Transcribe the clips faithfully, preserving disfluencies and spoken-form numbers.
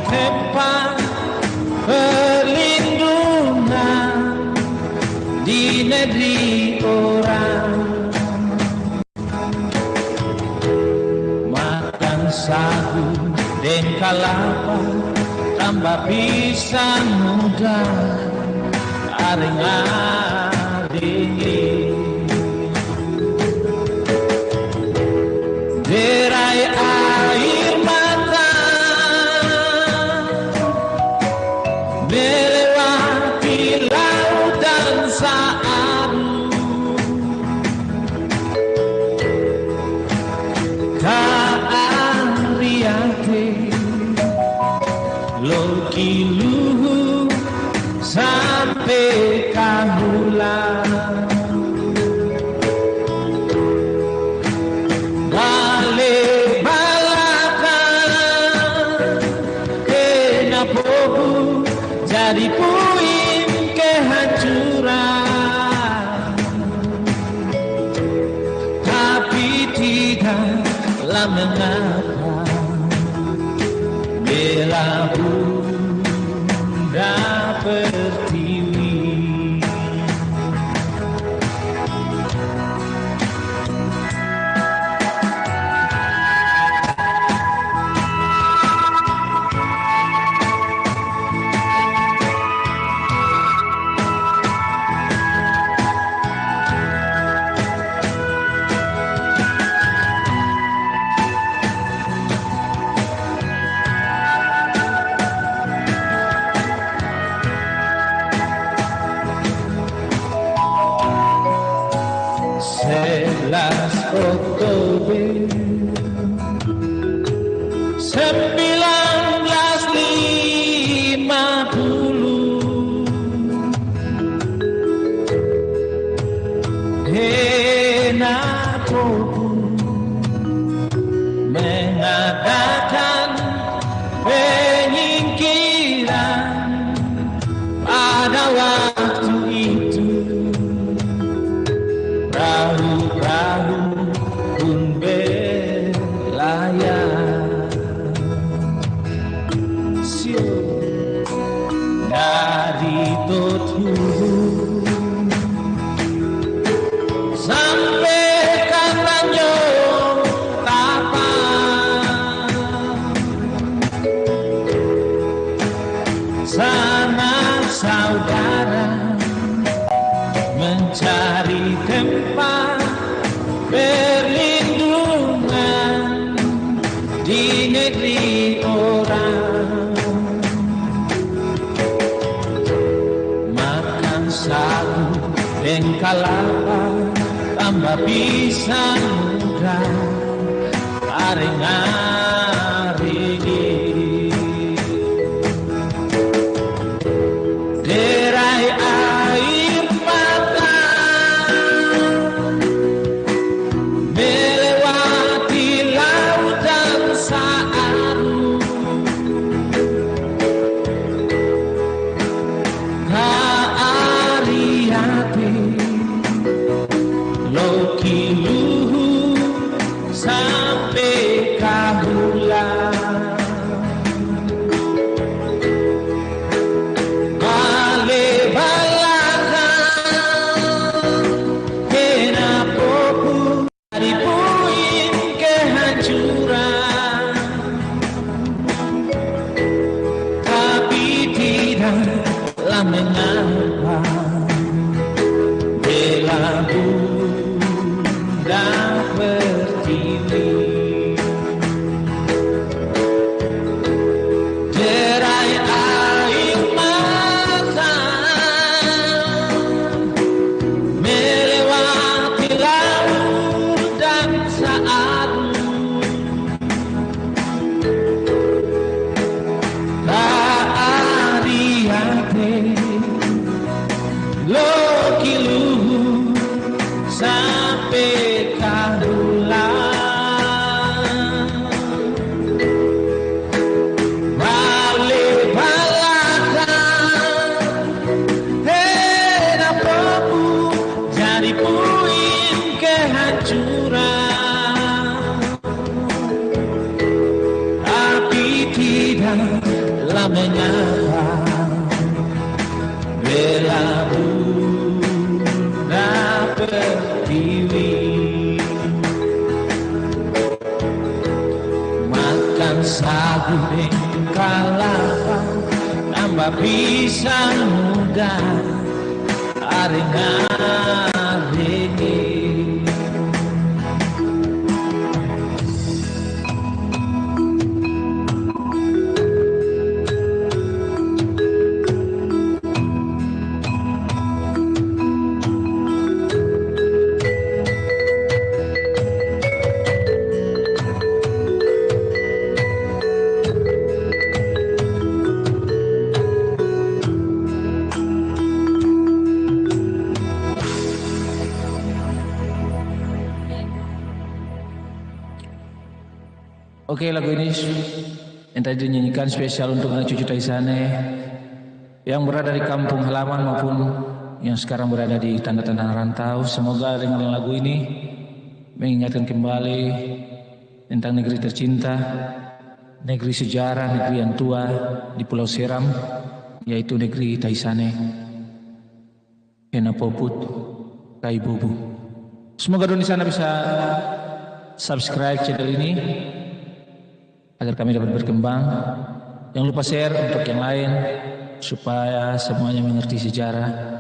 tempat perlindungan di negeri orang. Makan sagu deng kalapa, tambah pisang muda, areng-areng. Derai air mata, melewati lautan saat. Ka Ariate, Loki Luhu, sampe ka Hula. Bale balakang, kena pobu, jadi puing kehancuran. Tapi tidaklah mengapa, bela Bunda Pertiwi. Sebelas Oktober sembilan belas lima puluh, Hena Pobu mengadakan penyingkiran pada waktu itu. Perahu-perahu pun berlayar. Siu. Dari Totu sampe ka Tanjong Tapa, sanak saudara mencari tempat perlindungan di negeri orang. Makan sagu deng kalapa, tambah pisang muda, areng-areng. Derai air mata, melewati lautan Saaru. Ka Ariate, Loki Luhu, sampe ka La menyapa bela bunda pertiwi. Makan sagu deng kalapa, tambah pisang muda, areng-areng. Oke, lagu ini yang tadi dinyanyikan spesial untuk anak cucu Taisane yang berada di kampung halaman maupun yang sekarang berada di tanah-tanah rantau. Semoga dengan lagu ini mengingatkan kembali tentang negeri tercinta, negeri sejarah, negeri yang tua di Pulau Seram, yaitu negeri Taisane. Hena Poput, Kai Bubu. Semoga dong di sana bisa subscribe channel ini agar kami dapat berkembang. Jangan lupa share untuk yang lain supaya semuanya mengerti sejarah.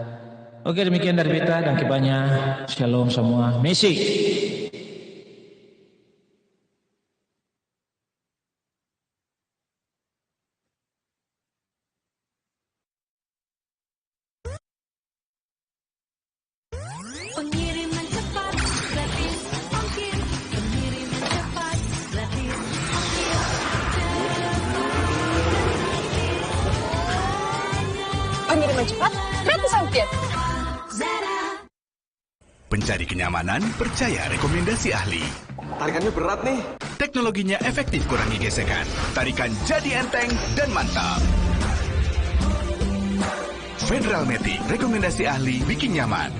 Oke, demikian dari beta, danke banya. Shalom samua. Mesik. Pengiriman cepat, gratis ongkir. Pengiriman cepat, gratis ongkir. Pengiriman cepat, gratis ongkir. Zara. Pencari kenyamanan, percaya rekomendasi ahli. Tarikannya berat, nih. Teknologinya efektif kurangi gesekan. Tarikan jadi enteng dan mantap. Federal Matic, rekomendasi ahli bikin nyaman.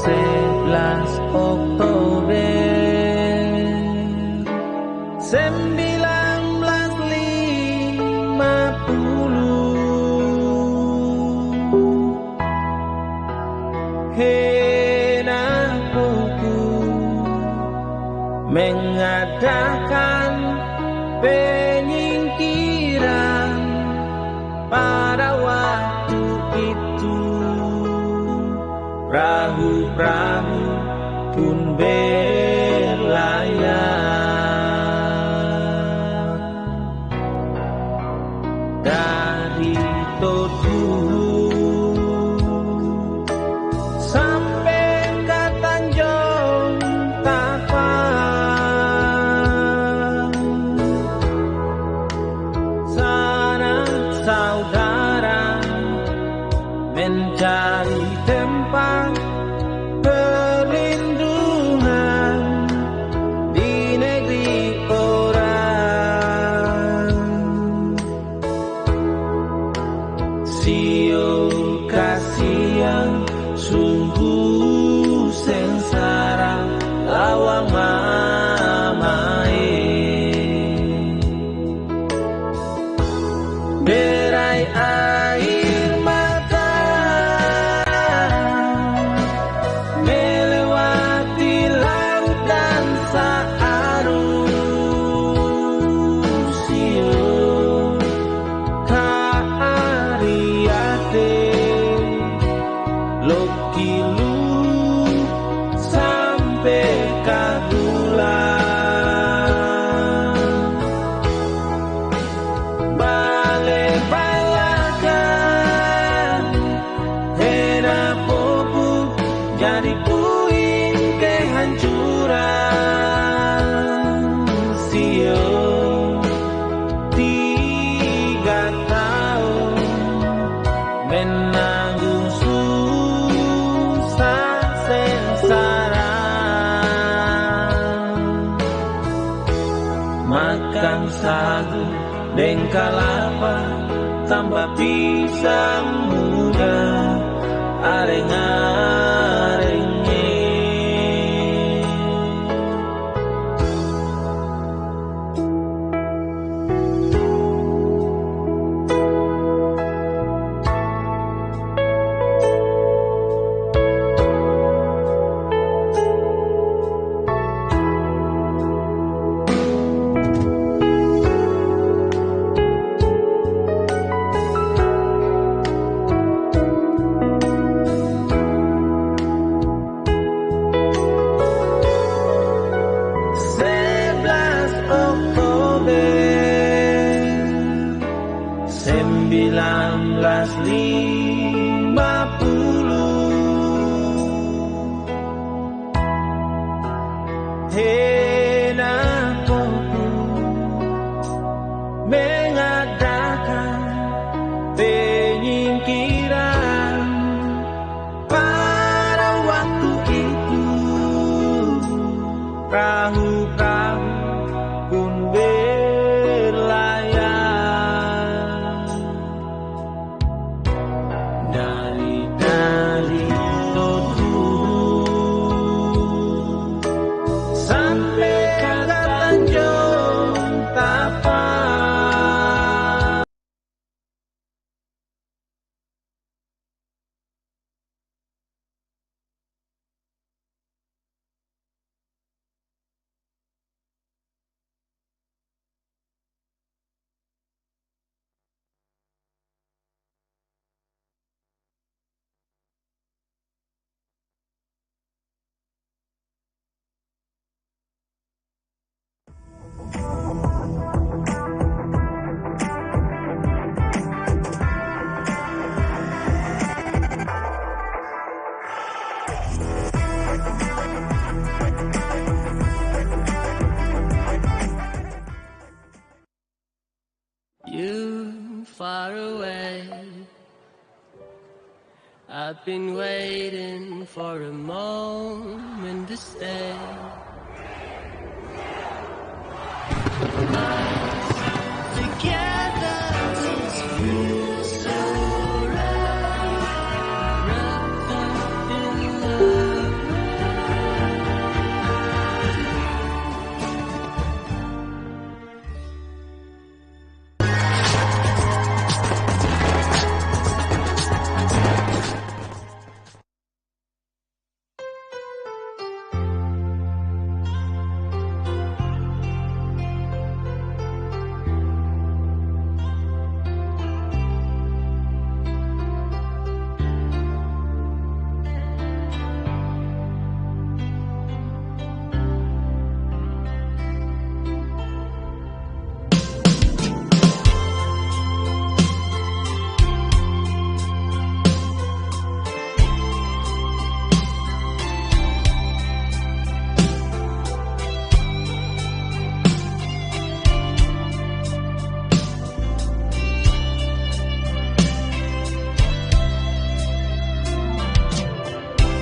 Sebelas Oktober sembilan belas lima puluh. Hena Poku mengadakan penyingkiran pada waktu itu. Perahu-perahu pun berlayar dari Totu sampe ka Tanjong Tapang. Sanak saudara mencari tempat perlindungan di negeri orang. Sio kasiang, sungguh sengsara lawang mamae. Derai air mata melewati lautan saarus, sio ka Ariate, Lokilu sampe ka Gula. Bale balakang, Hena Poku jadi puing kehancuran. Sio tiga taong menanggung susah sengsara. Makang sagu deng kalapa, tamba pisang muda, areng-areng e. Been waiting for a moment to say together this feels so right. Wrapped up in love.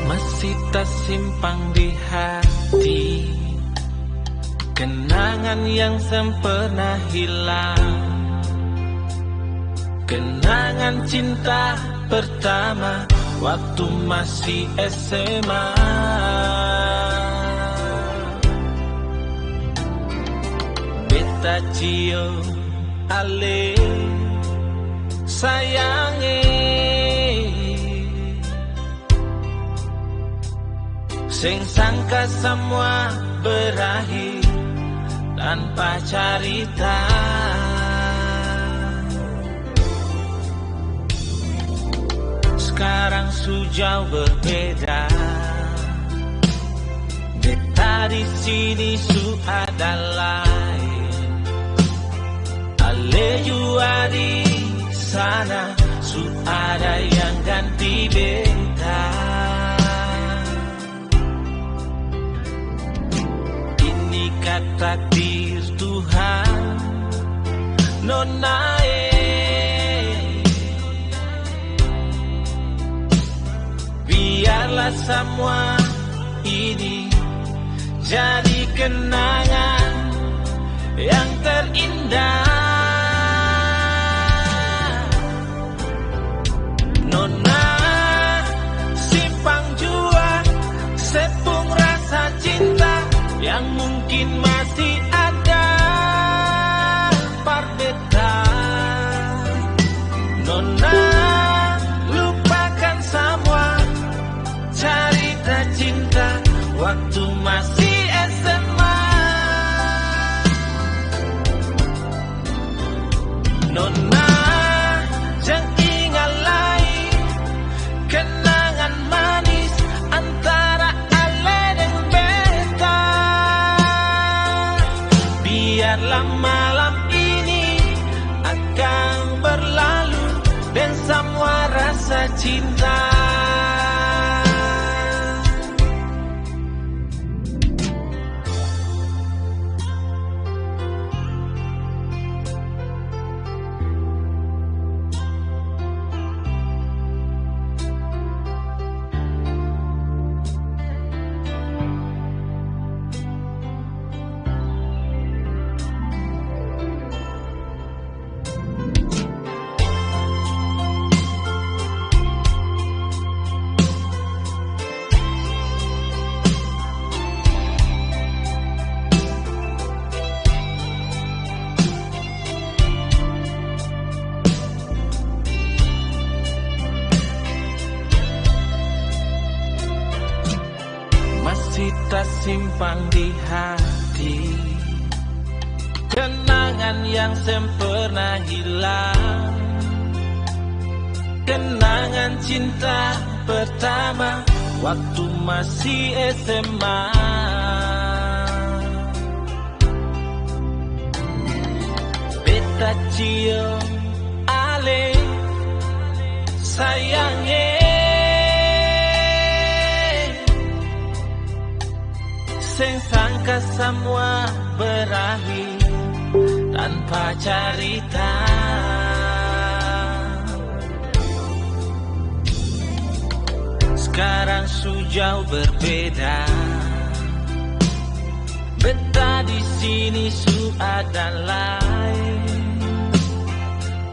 Masih tasimpang di hati, kenangan yang seng pernah hilang. Kenangan cinta pertama waktu masih S M A. Beta cium ale, sayang e. Seng sangka samua berakhir tanpa carita. Skarang su jauh berbeda. Beta di sini su ada laeng. Ale jua di sana su ada yang ganti beta. Ini ka takdir Tuhan, nona e. Biarlah samua ini jadi kenangan yang terindah. Nona, simpang jua se pung rasa cinta yang mungkin masih ada par beta. Nona, lupakan samua carita cinta waktu masih S M A. Nona, jang inga lai kenangan manis antara ale deng beta. Biarlah malam ini akang berlalu deng samua rasa cinta. Masih tasimpang di hati kenangan yang seng pernah hilang. Kenangan cinta pertama waktu masih S M A. Beta cium ale, sayang e. Seng sangka samua berakhir tanpa carita. Sekarang su jauh berbeda. Beta di sini su ada laeng.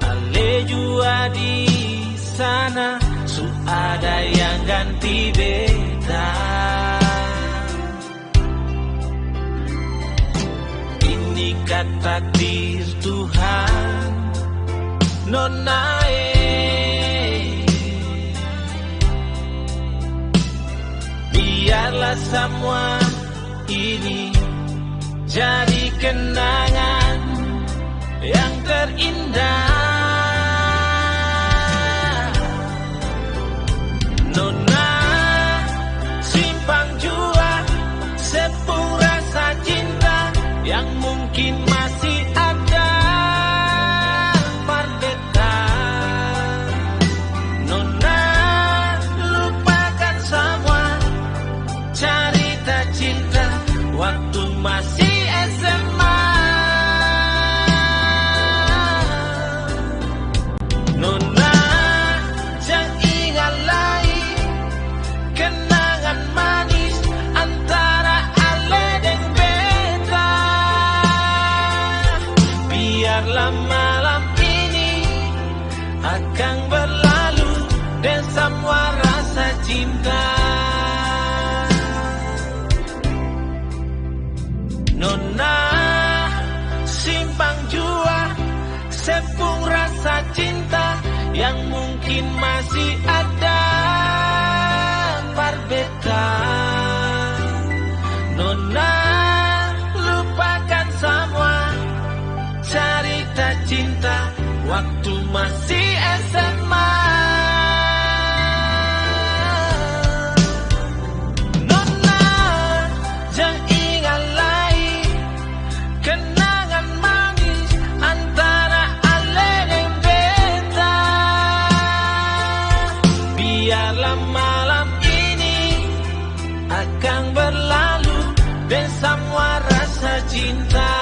Ale jua di sana su ada yang ganti beta. Ini ka takdir Tuhan, nona e. Biarlah samua ini jadi kenangan yang terindah. Nona, simpan jua se pung rasa cinta yang mungkin masih ada par beta. Nona, lupakan samua carita cinta waktu masih S M A. Nona, jang inga lai kenangan manis antara ale deng beta. Biarlah malam ini akang berlalu deng samua rasa cinta. Nona, simpan jua se pung rasa cinta yang mungkin masih ada par beta. Nona, lupakan samua carita cinta waktu masih S M A. Nona, jang inga lai kenangan manis antara ale deng beta. Biarlah malam ini akang berlalu deng samua rasa cinta.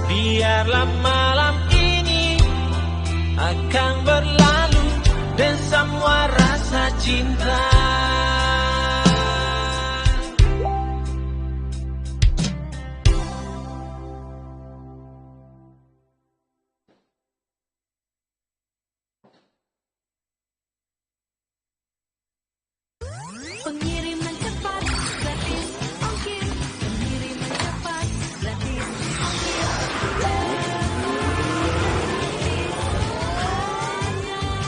Biarlah malam ini akang berlalu deng samua rasa cinta. Pengiriman cepat, gratis ongkir. Pengiriman cepat, gratis ongkir.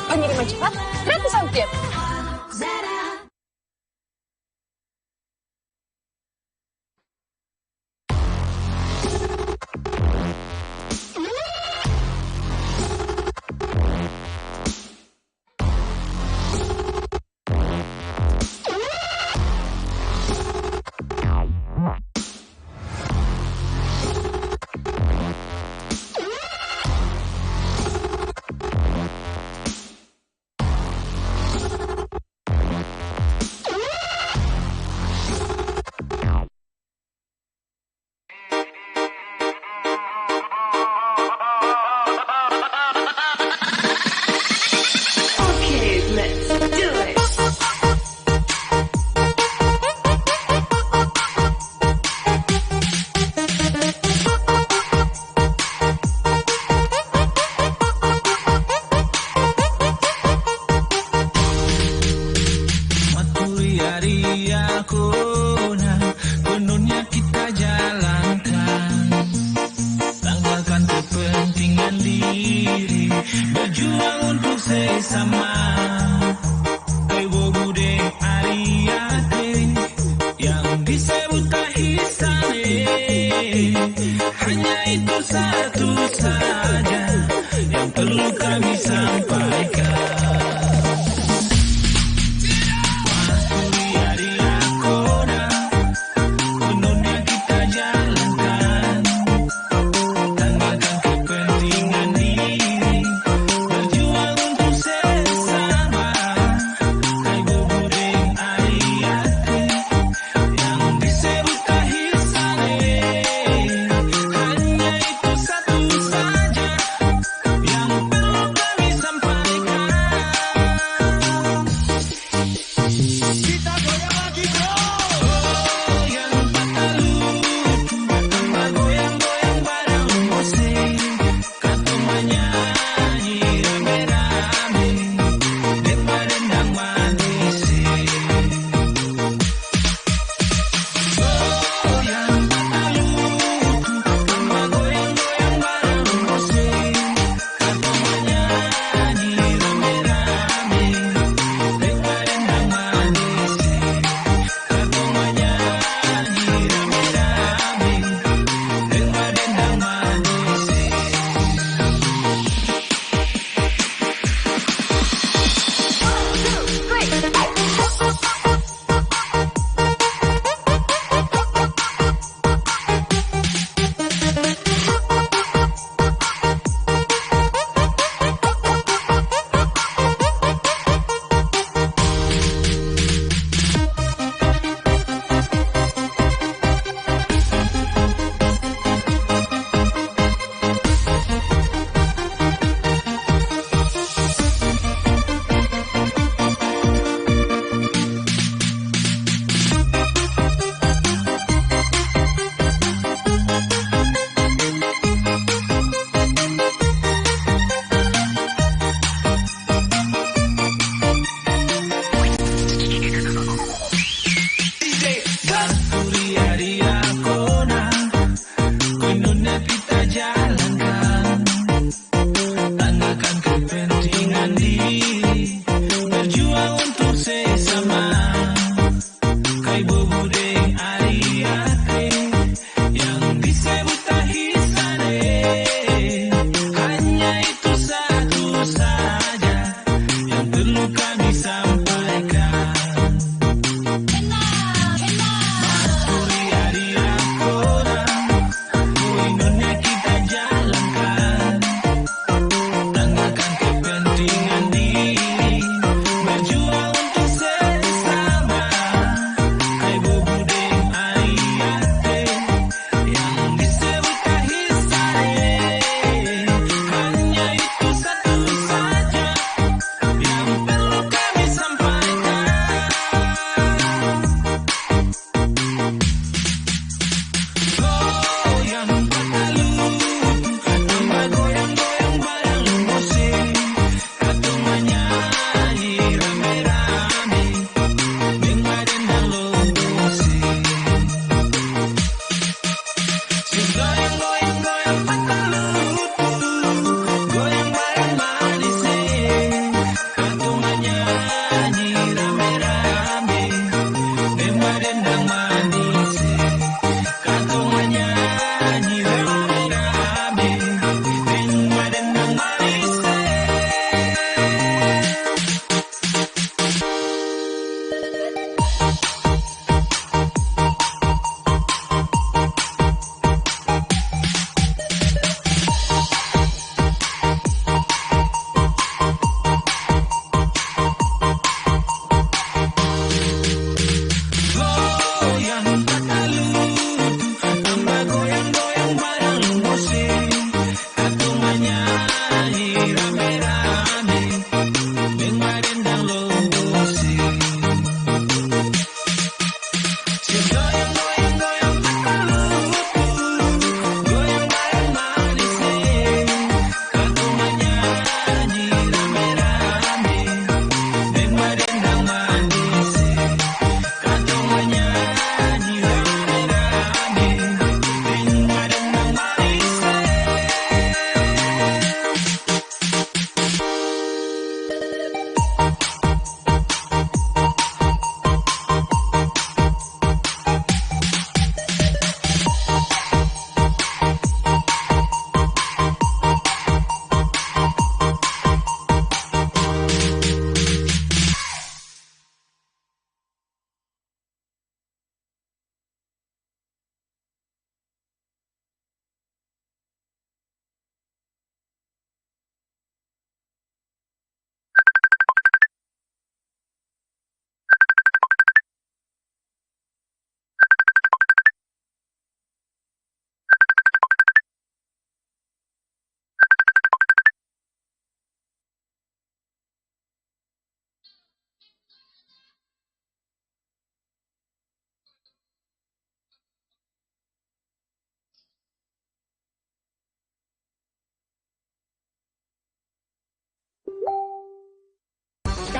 Pengiriman cepat, gratis ongkir. Zara.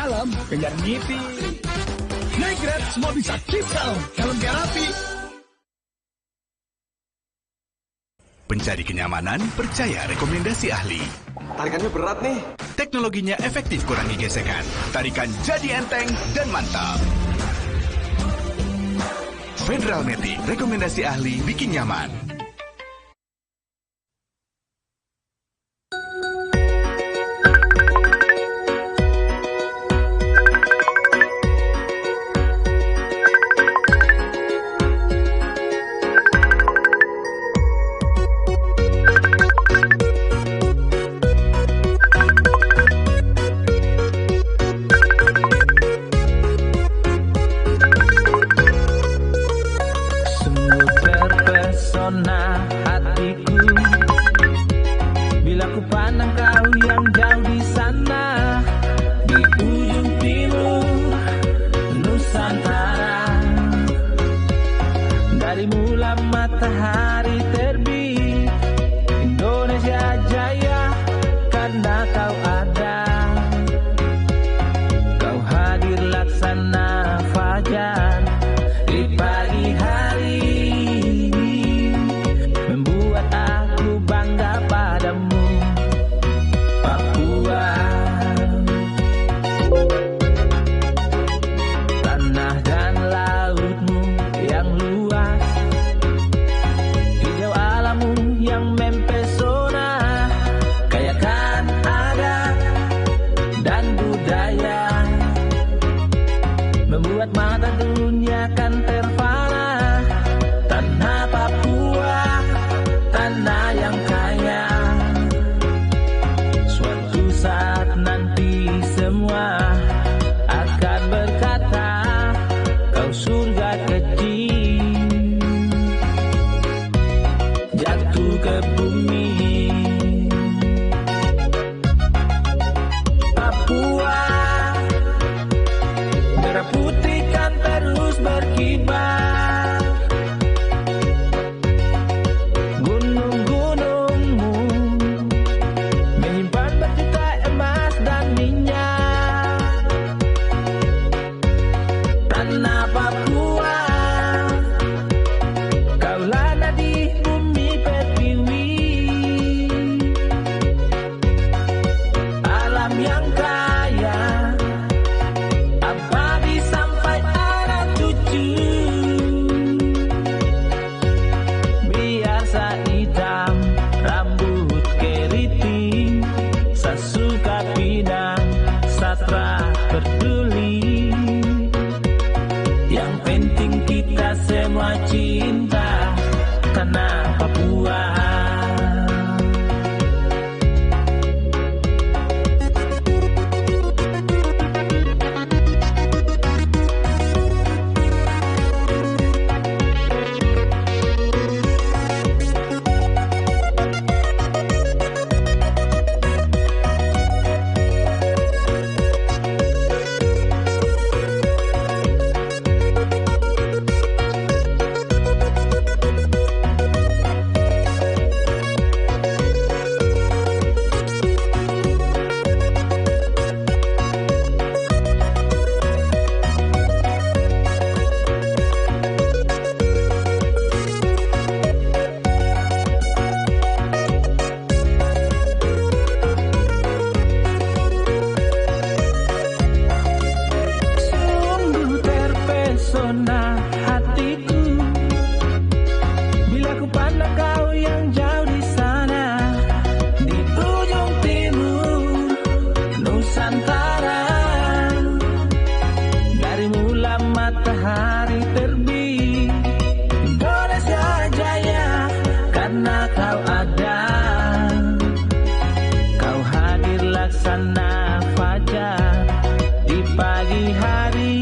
Dalam kenyang ngipi. Naik Grab, semua bisa. Keep calm dalam terapi. Pencari kenyamanan, percaya rekomendasi ahli. Tarikannya berat, nih. Teknologinya efektif kurangi gesekan. Tarikan jadi enteng dan mantap. Federal Matic, rekomendasi ahli bikin nyaman. Sungguh terpesona hatiku bila ku pandang kau yang jauh di sana, di ujung timur Nusantara. Dari mula matahari terbit, Indonesia jaya karena kau ada. Kau hadir laksana fajar di pagi hari, membuat aku bangga padamu, Papua. Tanah dan lautmu yang luas, hijau alammu yang mempesona, kaya akan adat dan budaya, membuat mata dunia kan terpana. Tanah Papua, tanah yang kaya. Suatu saat nanti semua akan berkata, kau surga kecil jatuh ke bumi. Papua, merah putih kan terus berkibar. Gunung-gunungmu menyimpan berjuta emas dan minyak. Tanah Papua, kaulah nadi bumi pertiwi. Alam yang kaya, abadi sampai anak cucu. Biar sa itam rambut keriting, sa suka pinang, sa tra peduli. Yang penting kita semua cinta tanah Papua. Sungguh terpesona hatiku bila ku pandang kau yang jauh di sana, di ujung timur Nusantara. Dari mula matahari terbit, Indonesia jaya karena kau ada. Kau hadir laksana fajar di pagi hari,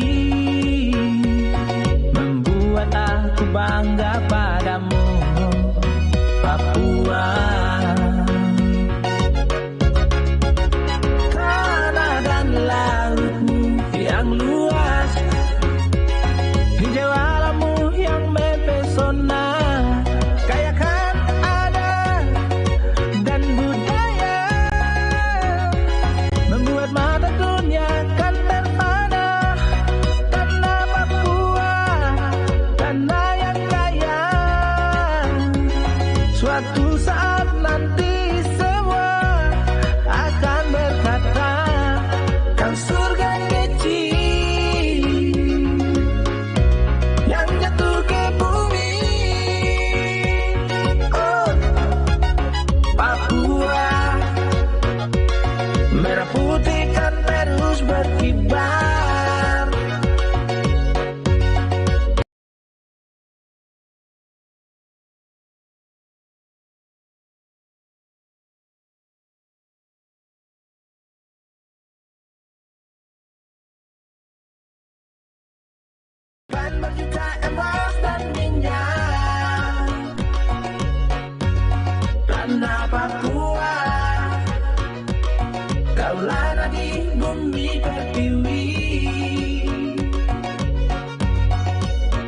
Kita emas dan minyak, tanah Papua, kau lana di bumi pertiwi.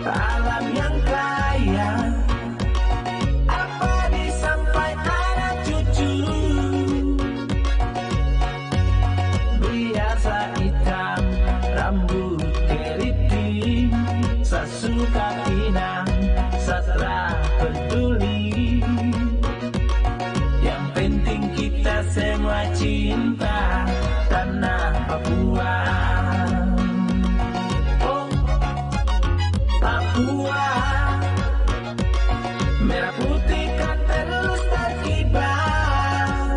Alam yang kaya, abadi sampai anak cucu. Biasa itam, rambut keriting, sasuka pinang, satra peduli. Yang penting kita semua cinta tanah Papua. Oh, Papua, merah putih kan terus berkibar.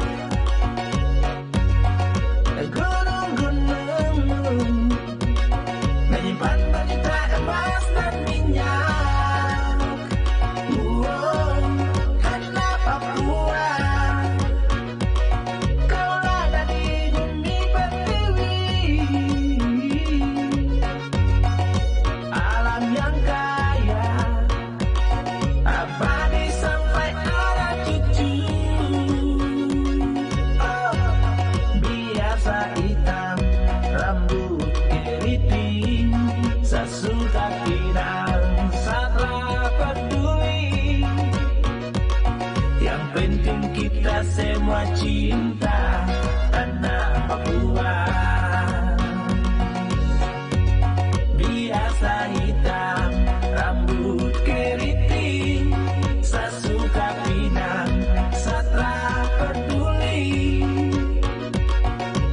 Gunung-gunung menyimpan berita emas dan minyak. Wow, karena Papua, kau ada di bumi pertiwi. Alam yang kaya, abadi sampai anak cucu. Oh, biasa itam, rambut keriting, sasuka pinang, satra peduli. Yang penting kita semua cinta tanah Papua. Biasa hitam, rambut keriting, sasuka pinang, satra peduli.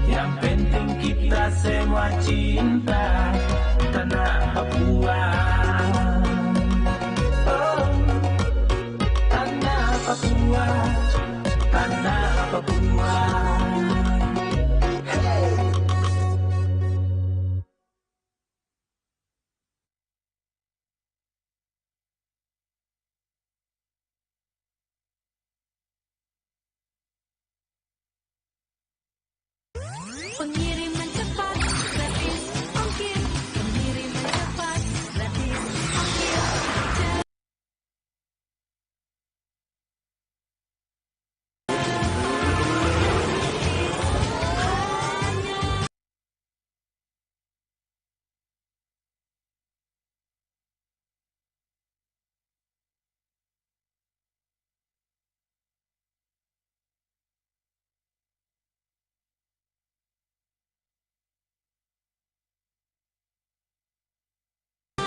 Yang penting kita semua cinta tanah Papua. Oh, tanah Papua, tanah Papua. Hey. Pengiriman cepat, gratis ongkir. Pengiriman cepat, gratis ongkir.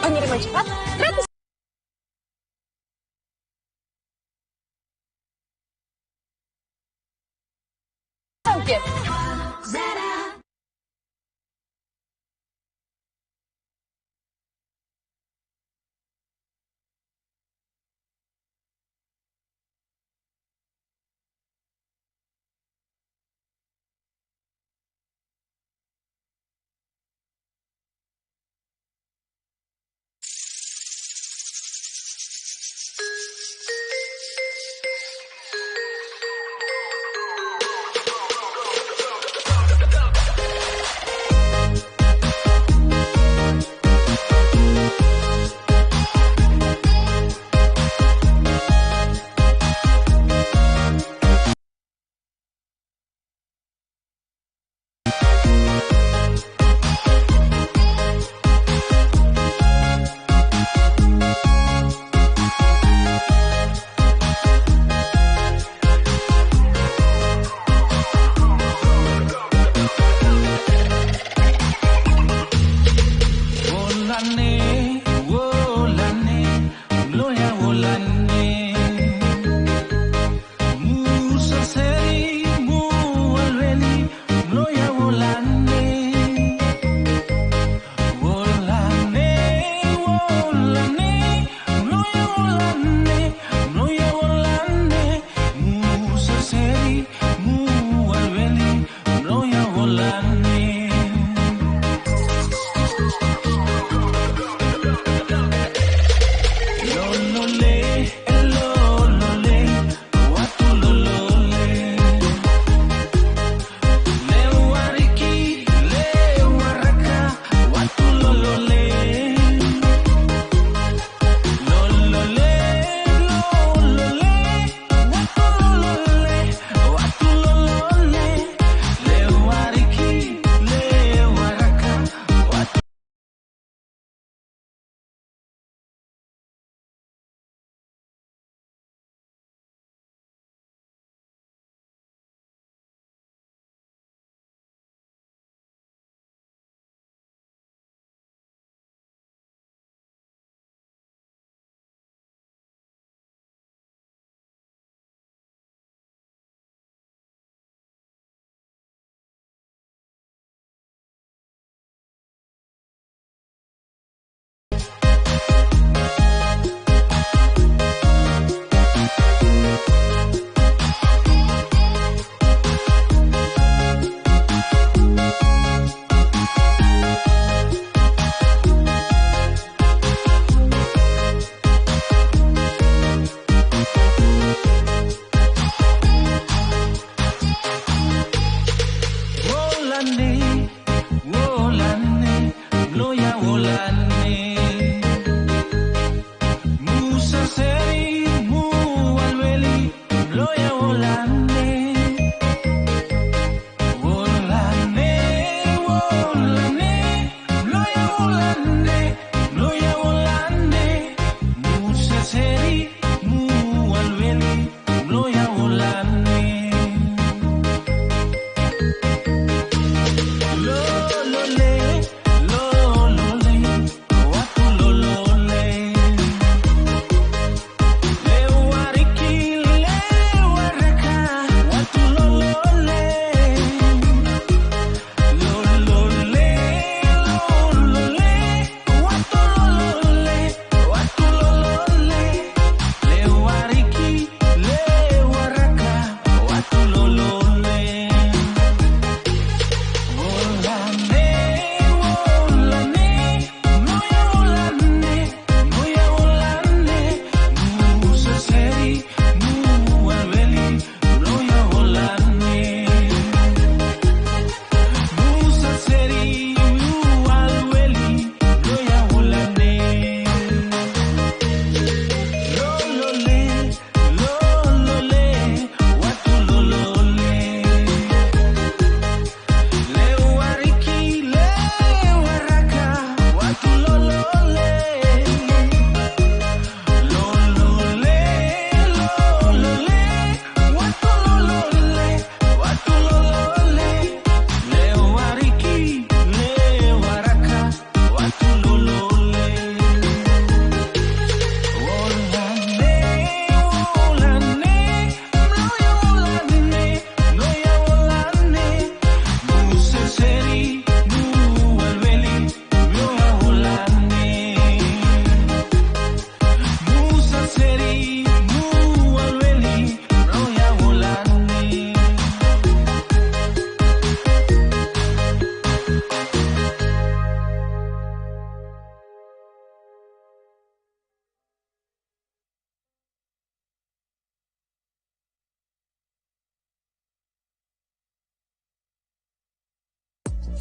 Pengiriman cepat, gratis. Ongkir.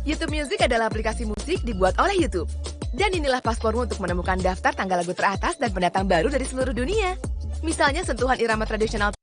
YouTube Music adalah aplikasi musik dibuat oleh YouTube. Dan inilah paspormu untuk menemukan daftar tangga lagu teratas dan pendatang baru dari seluruh dunia. Misalnya sentuhan irama tradisional.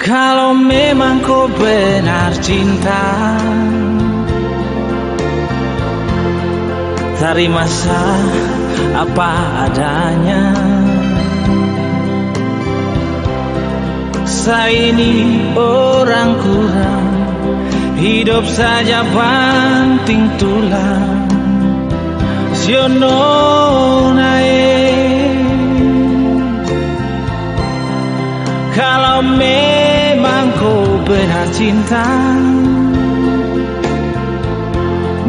Kalo memang ko benar cinta, tarima sa apa adanya. Sa ini orang kurang, hidop saja banting tulang. Sio nona e, kalo memang ko benar cinta,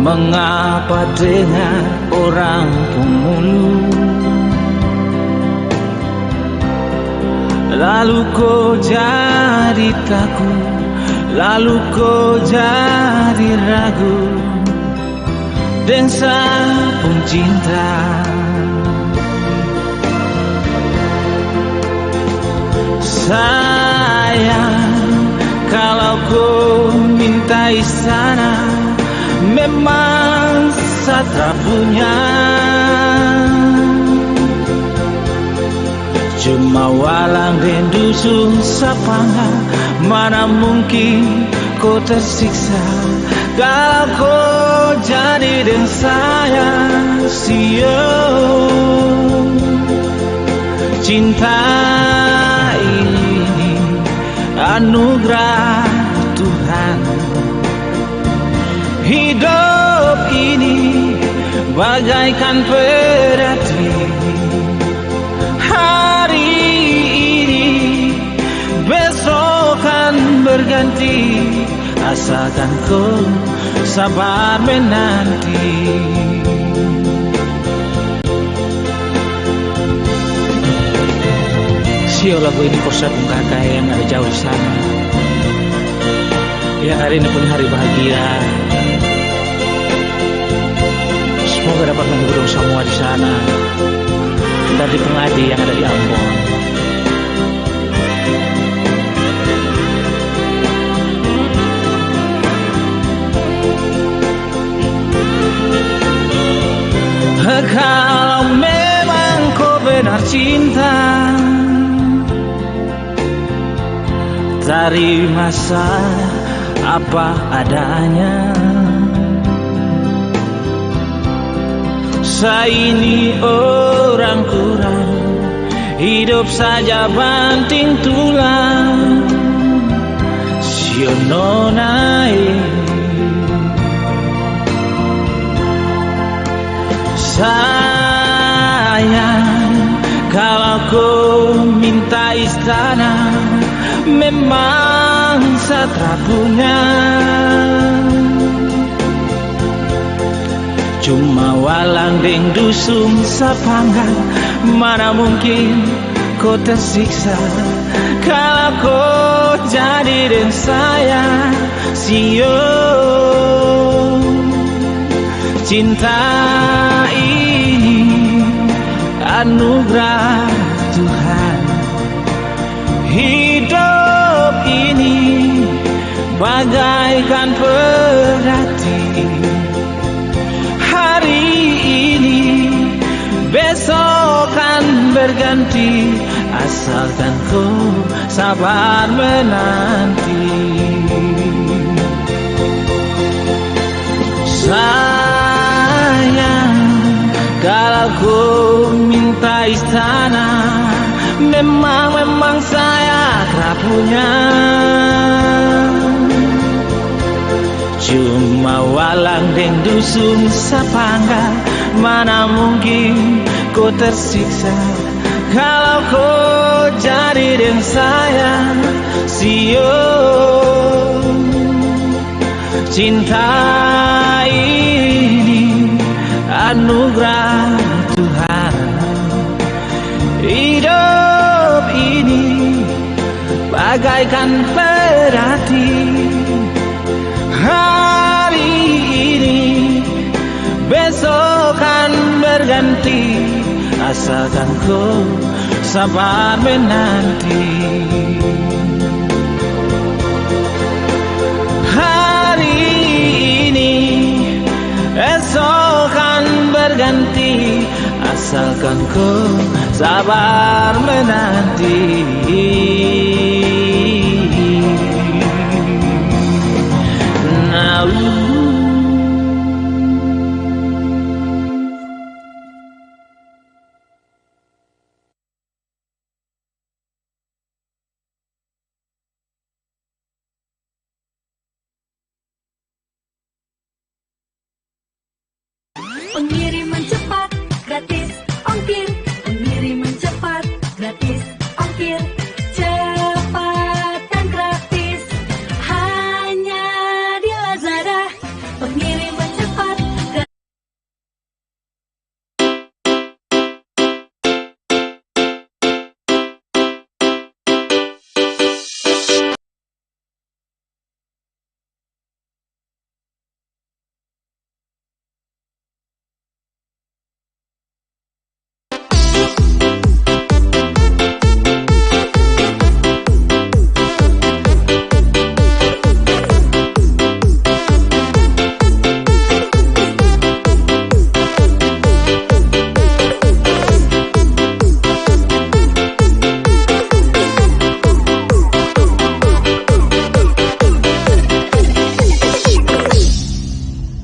mengapa dengar orang pung mulu? Lalu ko jadi taku, lalu ko jadi ragu deng sa pung cinta. Sayang, kalo ko minta istana, memang sa tra punya. Cuma walang deng dusun sapangga, mana mungkin ko tersiksa. Kalo ko jadi deng saya, sio. Cinta ini anugerah Tuhan. Hidop ini bagaikan pedati. Hari ini, besok kan berganti, asalkan ko sabar menanti. Sio lagu ini for sa pung kaka yang ada jauh di sana. Yang hari ini pun hari bahagia. Semoga dapat menghibur dong samua di sana dan di pengadi yang ada di Ambon. Kalau memang ko benar cinta, tarima sa apa adanya. Sa ini orang kurang, hidop saja banting tulang. Sio nona e. Sayang, kalau ko minta istana, memang sa tra punya. Cuma walang deng dusung sapanggang, mana mungkin ko tersiksa. Kalo ko jadi deng saya, sio. Cinta ini anugerah Tuhan. Hidup ini bagaikan pedati. Hari ini, besok kan berganti, asalkan ko sabar menanti. Sayang, kalau ko minta istana, memang, memang saya tra punya. Cuma walang deng dusung sapanggang, mana mungkin ko tersiksa. Kalau ko jadi deng saya, sio. Cinta ini anugerah Tuhan. Hidup ini bagaikan pedati. Hari ini, besok kan berganti, asalkan ko sabar menanti. Hari ini, esok kan berganti, asalkan ko sabar menanti. Ongkir cepat dan gratis, hanya di Lazada, pengiriman cepat.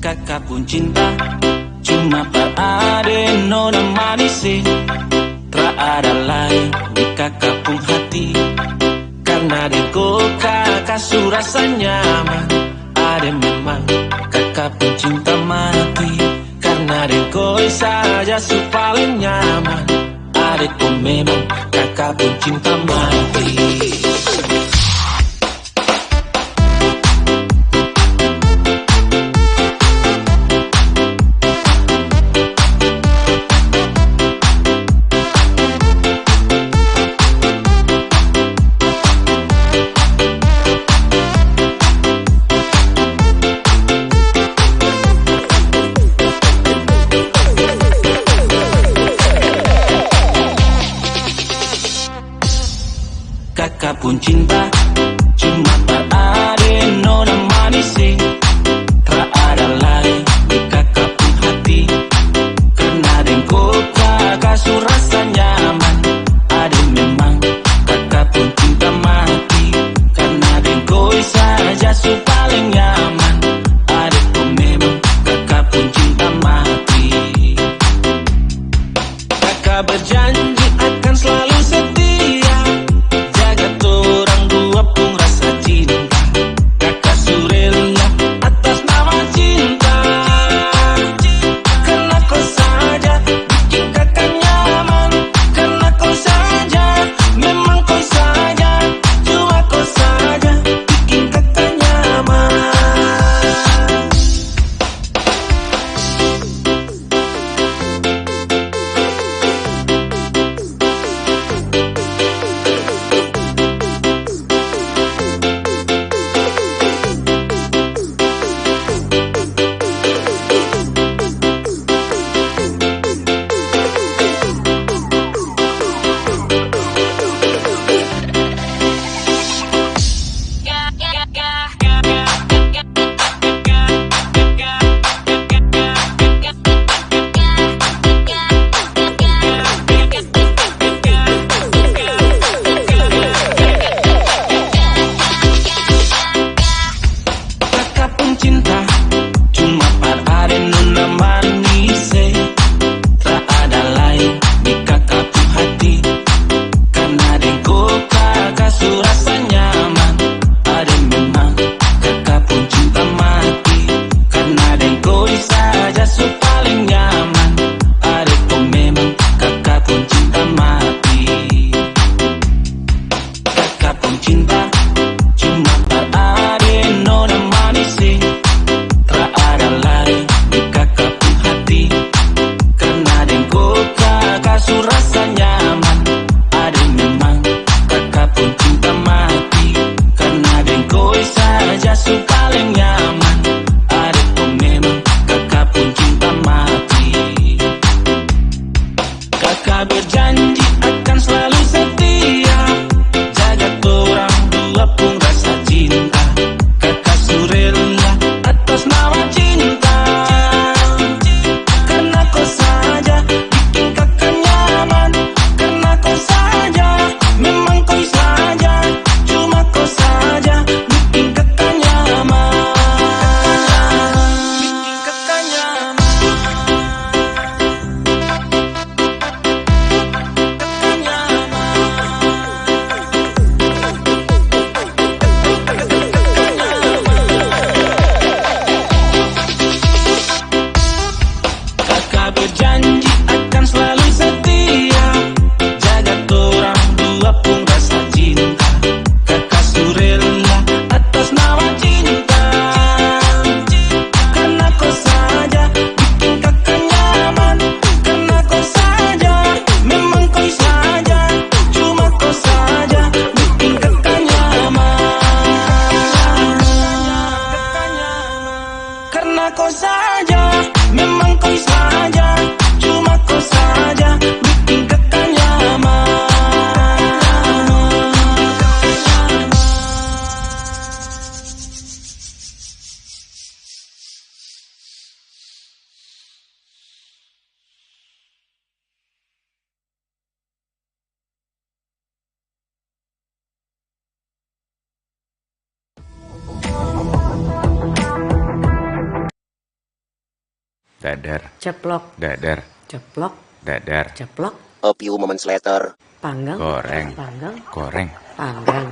Kaka pung cinta cuma par ade nona manis e. Tra ada laeng di kaka pung hati. Karna deng ko kaka su rasa nyaman. Ade memang kaka pung cinta mati. Karna deng ko saja su paleng nyaman. Ade ko memang kaka pung cinta mati. Kaka pung cinta cuma par ade nona manis e. Tra ada laeng di kaka pung hati. Karna deng ko kaka su rasa nyaman. Ade memang kaka pung cinta mati. Karna deng ko saja su paleng nyaman. Ade ko memang kaka pung cinta mati. Kaka berjanji akan selalu setia, jaga torang dua Dadar. Ceplok. Dadar. Ceplok. Dadar. Ceplok. A few moments later. Panggang. Goreng. Panggang. Goreng. Panggang.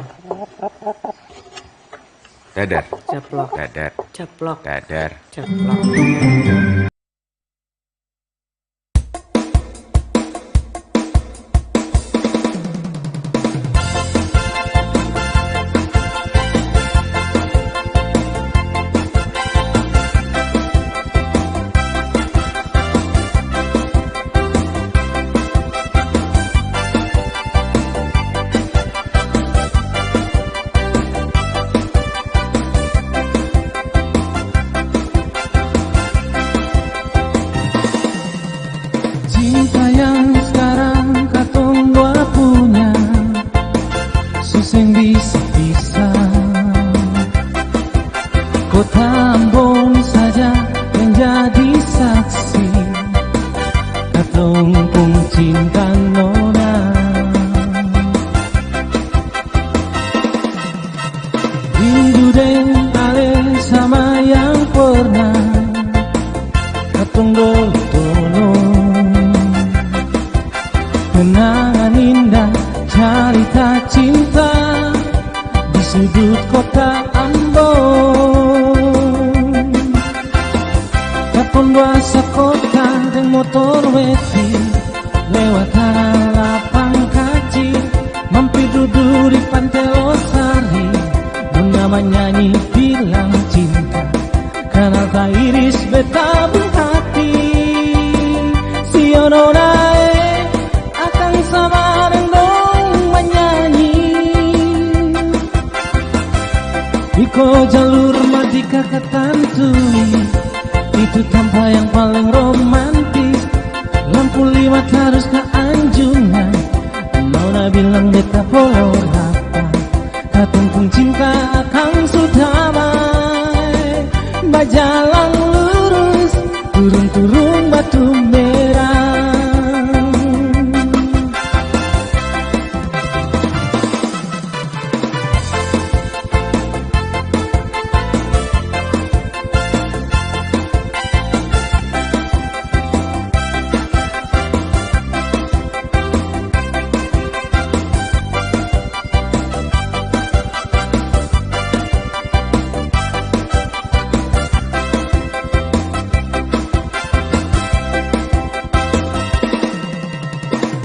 Dadar. Ceplok. Dadar. Ceplok. Dadar. Ceplok. Cinta yang skarang katong dua punya, su seng bisa pisah. Kota Ambon saja yang jadi saksi katong pung cinta, nona. Rindu deng ale sama yang pernah katong dolo-dolo. Kenangan indah, carita cinta di sudut kota Ambon. Katong dua sakota deng motor weti, lewat tanah lapang kacil, mampir dudu di Pante Losari, nona manyanyi bilang cinta. Kanal tairis beta pung hati. Sio nona e, akang sama deng dong manyanyi. Iko jalur Mardika ka Tantui, itu tampa yang paling romantis. Lampu lima tarus ka Anjungan, nona bilang beta polo rapa. Katong pung cinta akang su damai, bajalang lurus, turung-turung batu merah.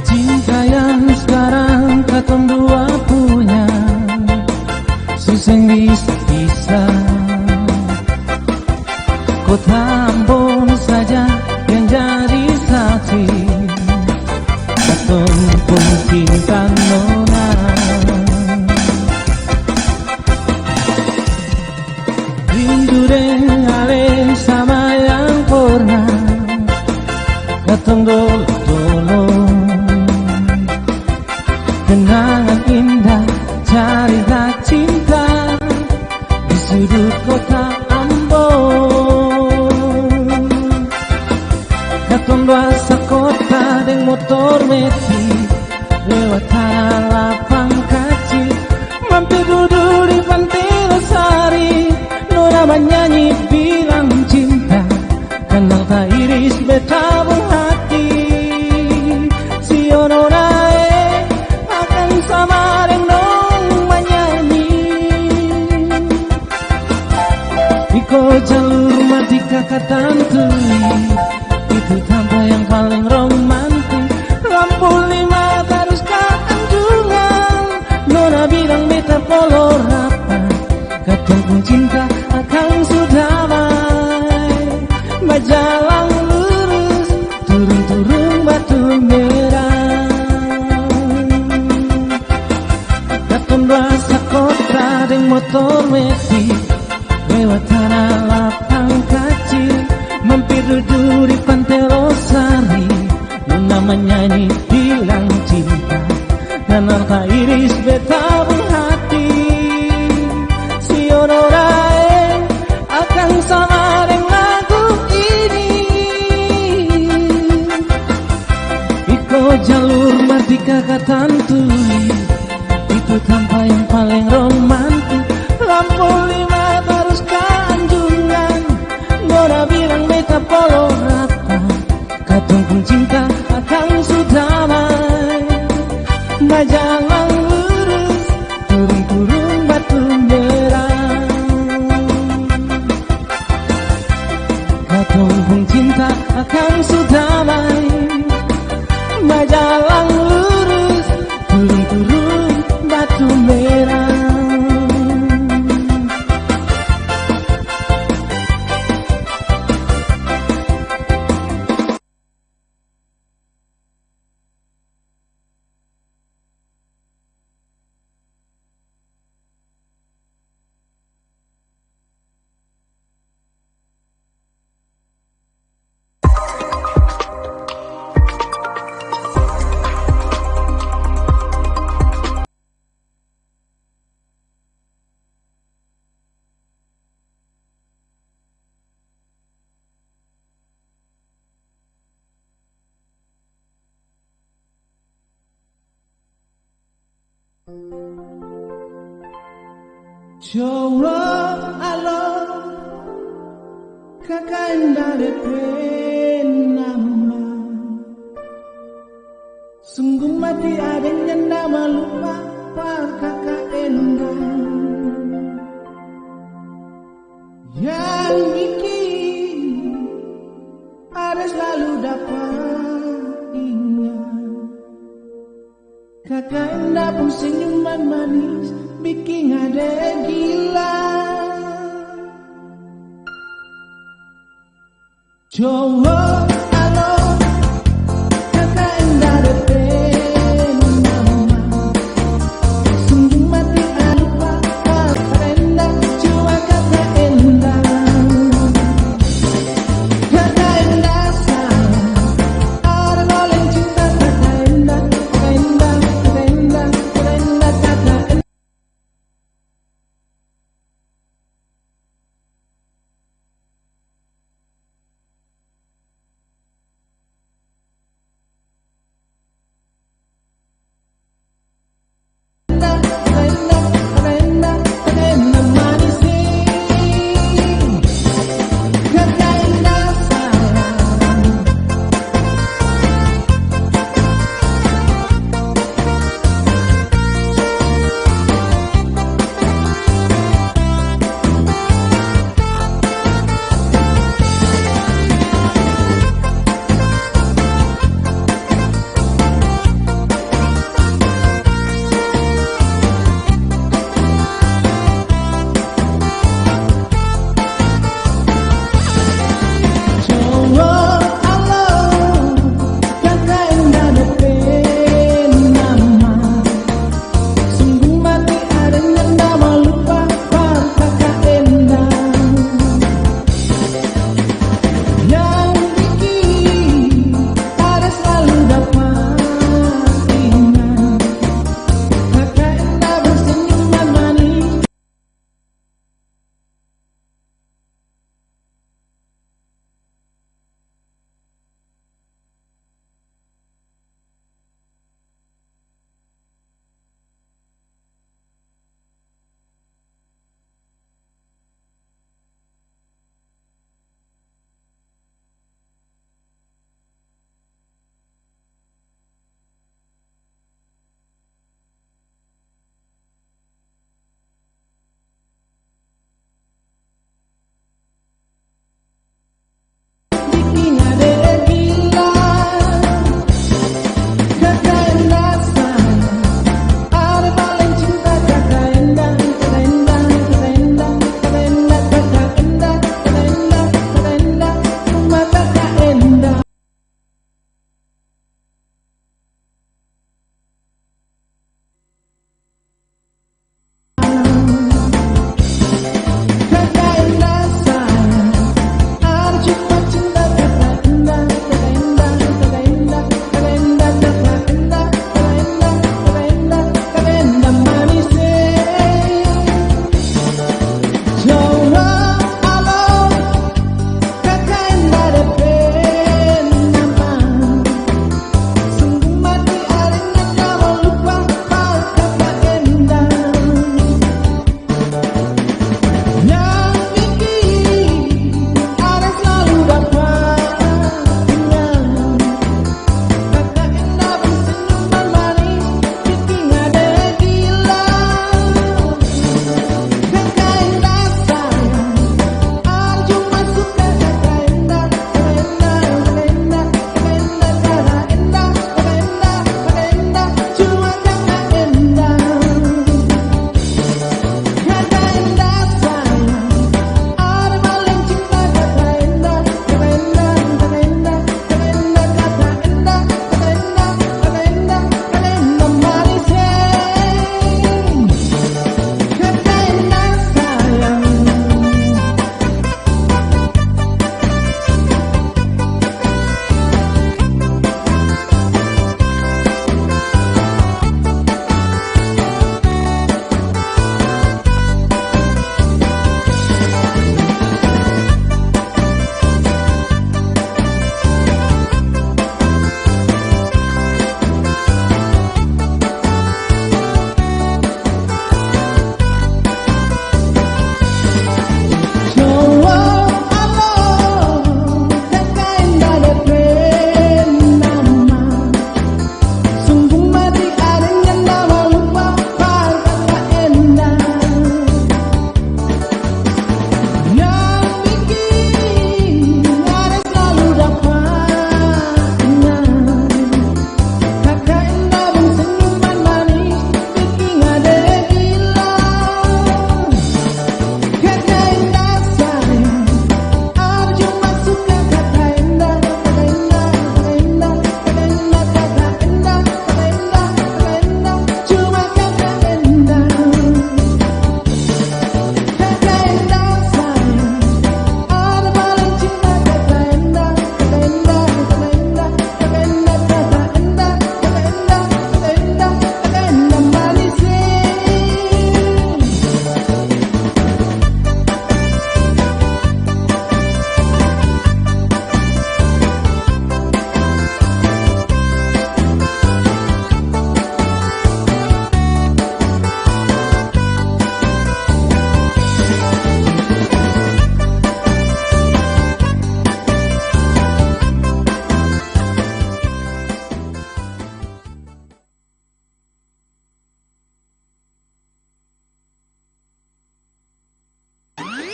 Cinta yang skarang katong dua punya, su seng bisa pisah. Kota Ambon saja yang jadi saksi katong pung cinta, nona. Rindu deng ale sama yang pernah katong dolo-dolo. Kenangan indah, carita cinta di sudut kota Ambon. Katong dua sakota deng motor meti, lewat tanah lapang kacil, mampir dudu di Pante Losari. Nona manyanyi bilang cinta, kanal tairis beta pung hati. Sio nona e, akang sama deng dong manyanyi. Iko jalur Mardika ka Tantui, itu tampa yang paling romantis. Lampu lima tarus ka Anjungan, nona bilang beta polo rapa. Katong pung cinta akang su damai, bajalang lurus, turung-turung batu merah. Katong dua sakota deng motor meti, lewat tanah lapang kacil, mampir dudu di Pante Losari. Nona manyanyi bilang cinta, kanal tairis beta pung hati. Sio nona e, akang sama deng lagu ini. Iko jalur Mardika ka Tantui, itu tampa yang paling romantis. Lampu lima tarus ka Anjungan, nona bilang beta polo Sumera. Cowo alo kaka Enda de pe nama. Sungguh mati ada nyanda malupa par kaka Enda. Yang biking ada selalu dapa ingat. Kaka Enda pung senyuman manis biking ade gila. Cowo alo kaka Enda de pe nama. Sungguh mati alupa kaka Enda, cuma kaka Enda. Kaka Enda sa, ada goleng cinta kaka Enda, kaka Enda, kaka Enda, kaka Enda, kaka Enda.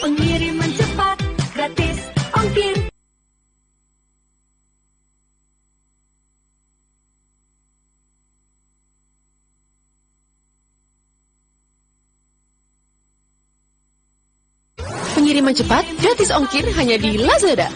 Pengiriman cepat, gratis ongkir. Pengiriman cepat, gratis ongkir hanya di Lazada.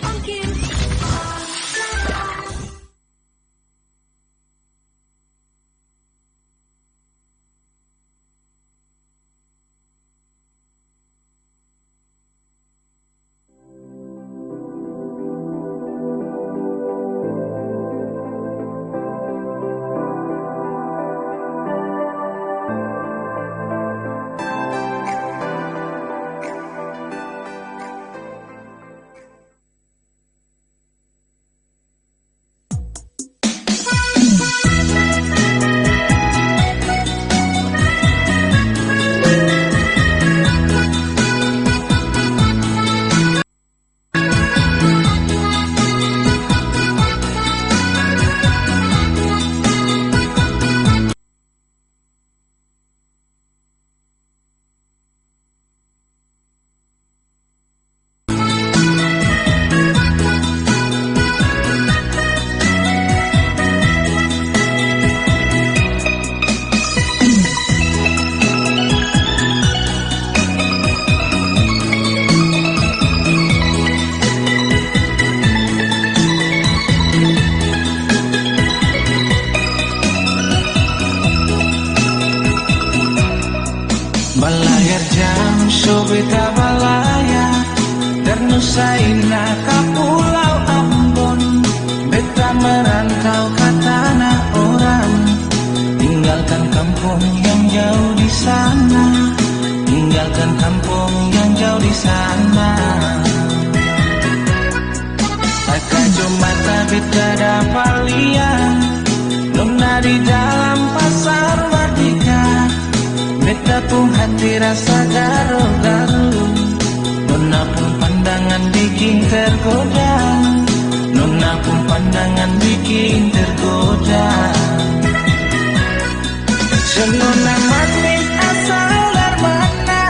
Balayar jauh so beta balayar, dari Nusa Indah ka Pulau Ambon. Beta merantau ka tanah orang, tinggalkan kampung yang jauh di sana, tinggalkan kampung yang jauh di sana. Akang cuma tabeta dapa lia, nona di dalam pasar Merdeka. Beta pung hati rasa garu-garu, nona pung pandangan biking tergoda, nona pung pandangan biking tergoda. Seng nona manis asal dari mana,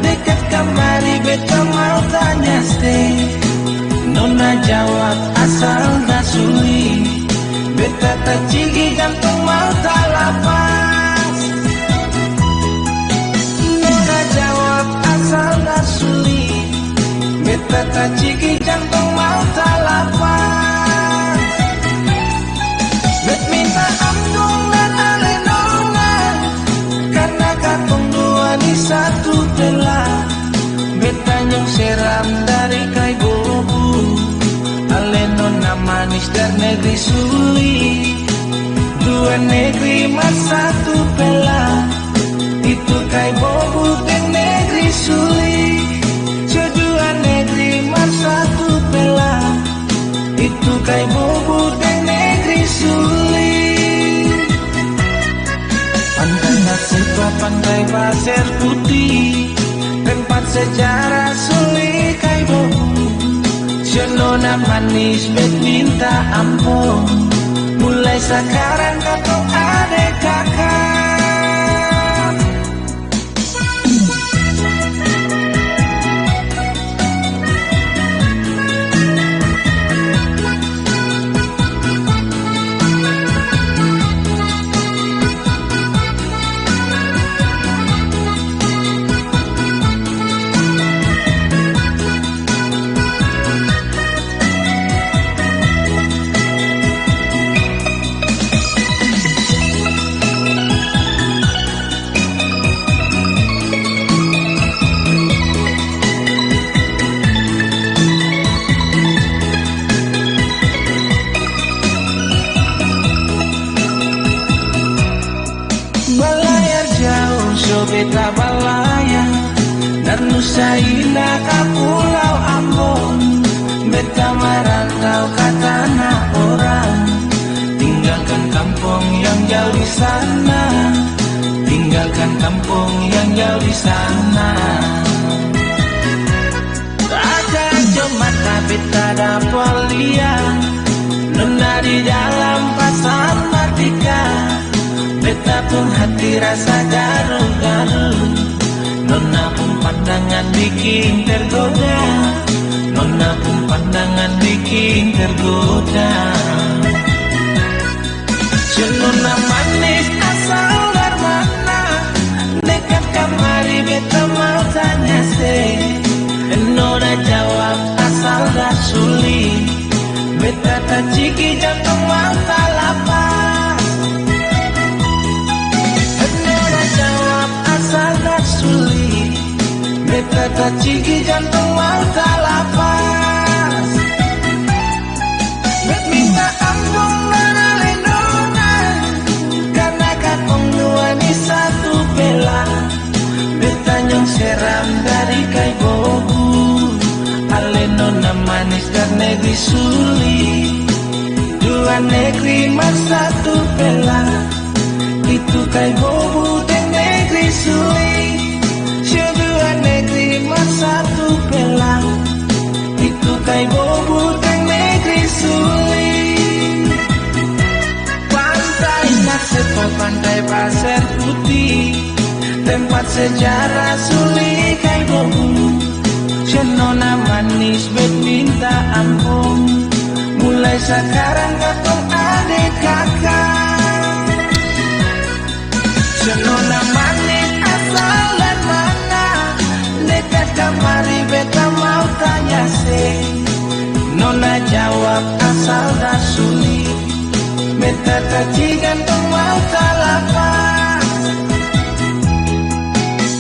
dekat kamari beta mau tanya ste. Nona jawab asal da suli, beta tacigi jantung mau talapas. Nona jawab asal da suli, beta tacigi jantung mau talapas. Bet minta ampung dan ale nona, karna katong dua ni satu pela. Beta nyong seram dari kai bobu, ale nona manis dari negeri Suli. Dua negeri mar satu pela, itu kai bobu deng negeri Suli. Dua negeri mar satu pela, itu kai bobu deng negeri Suli. Pantai Nasipa, pantai Pasir Putih, tempat sejarah Suli kai bobu. Seng nona manis bet minta ampong, mulai sakarang katong ade kaka. Balayar jauh so beta balayar, dari Nusa Indah ka Pulau Ambon, beta marantau ka tanah orang. Tinggalkan kampong yang jauh di sana, tinggalkan kampong yang jauh di sana. Akang cuma tabeta dapa lia, nona di dalam pasar Merdeka. Beta pung hati rasa garu-garu, Nona pung pandangan biking tergoda, nona pung pandangan biking tergoda. Seng nona manis asal dari mana, dekat kamari beta mau tanya se. Nona jawab asal dari suli, beta taciki jantong mau talapas. Nona jawab asal dari suli, beta taciki jantong mau talapas. Bet minta ampong deng ale nona, karna katong dua ni satu pela. Beta nyong seram dari kai bobu, ale nona manis dari negri suli. Dua negri mar satu pela. Itu kai bobu deng negri suli, su dua negri mar satu pela. Itu kai bobu deng negri suli. Pantai Naseto, Pantai Paser Putih, tempat sejarah suli kai bobu. Seng nona manis bet minta ampong. Mulai sakarang katong ade kaka. Seng nona manis asal dari mana, dekat kamari beta mau tanya se. Nona jawab asal dari suli, beta taciki jantong mau talapas.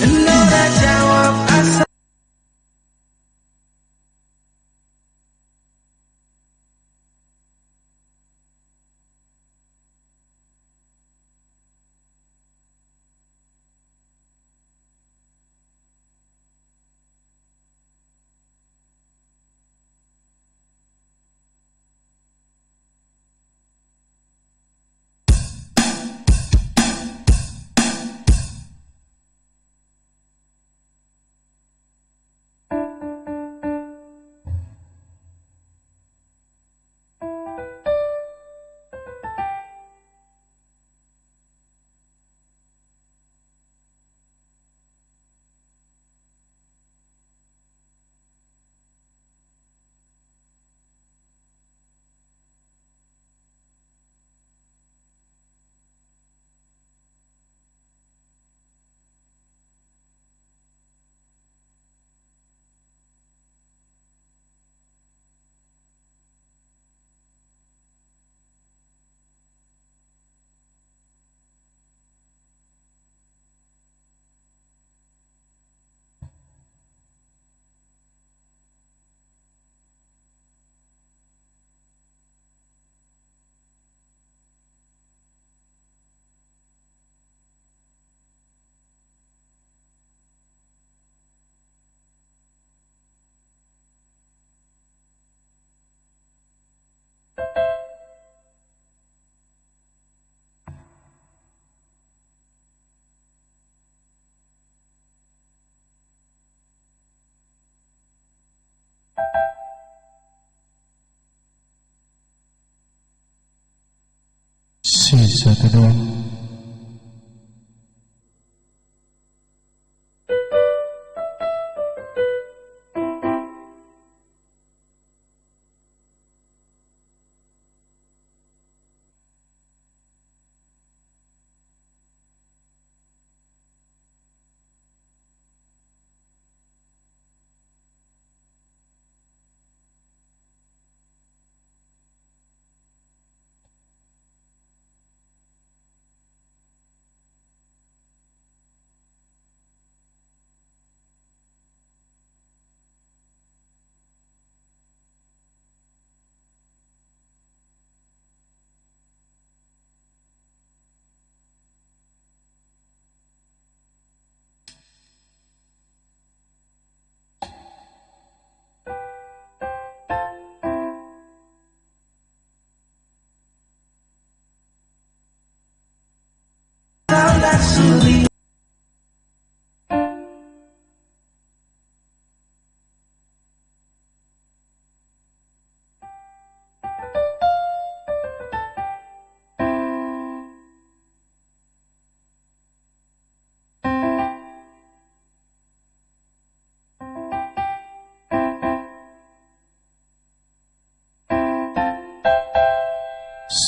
Nona jawab asal. Sisa kedua.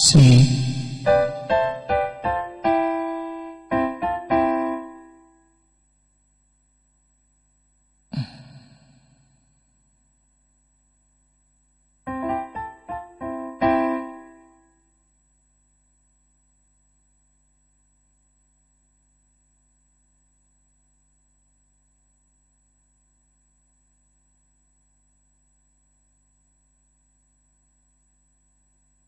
Si